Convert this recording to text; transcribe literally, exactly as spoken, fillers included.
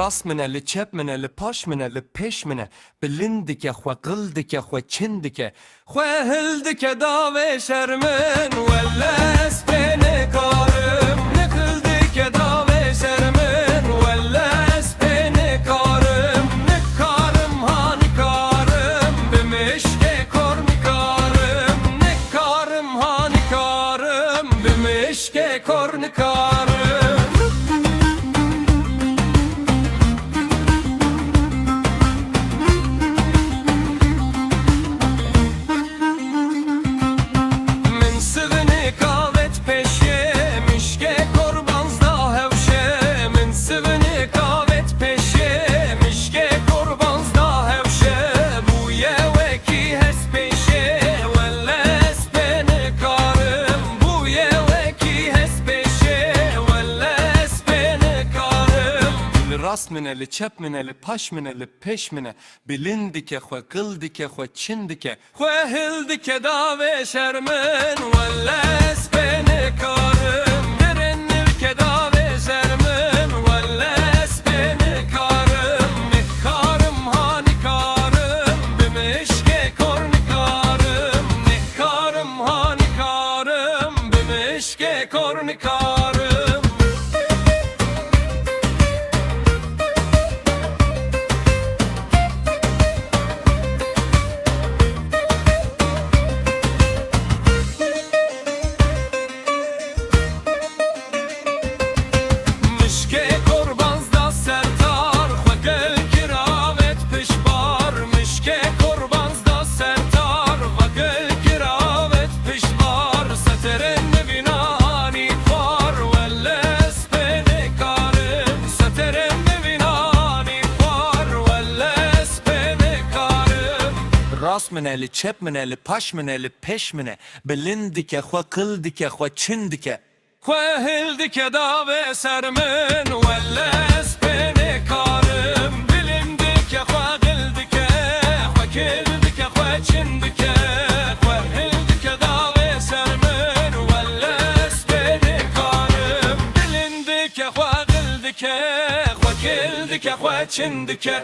rast min e, li çep min e, li paş min e, li pêş min e. Bilind dike xwe, qil dike xwe, çin dike. Xwe hildike davê şermin, welle ez pê nikarim. Nixil dike davê şermin, welle ez pê nikarim. Nikarim ha nikarim, bi mişkê kor nikarim. Nikarim ha nikarim, bi mişkê kor nikarim. Min sivinê kavet pêşê, mişkê korbanz da hewşe. Min sivinê kavet pêşê, mişkê korbanz da hewşe. Bûye wekî hespêşê, welle ez pê nikarim. Bûye wekî hespêşê, welle ez pê nikarim. Li rast min e, li çep min e, li paş min e, li pêş min e. Bilind dike xwe, qil dike xwe, çin dike. Xwe hildike davê şermin, welle ez pê nikarim. Dirin nivke davê şermin, welle ez pê nikarim. Nikarim ha nikarim, bi mişkê kor nikarim. Nikarim ha nikarim, bi mişkê kor nikarim. Mişkê korbanz da sertar, xwe gel kiravet pişbar. Mişkê korbanz da sertar, xwe gel kiravet pişbar. Seterên nivîn anî xwar, welle ez pê nikarim. Seterên nivîn anî xwar, welle ez pê nikarim. Rast min e, li çep min e, li paş min e, li pêş min e. Bilind dike xwe, qil dike xwe, çin dike. Xwe hildike davê ser min, welle ez pê nikarim. Bilind dike xwe, qil dike xwe, kil dike xwe, çin dike. Xwe hildike davê ser min, welle ez pê nikarim. Bilind dike xwe, qil dike xwe, kil dike xwe, çin dike.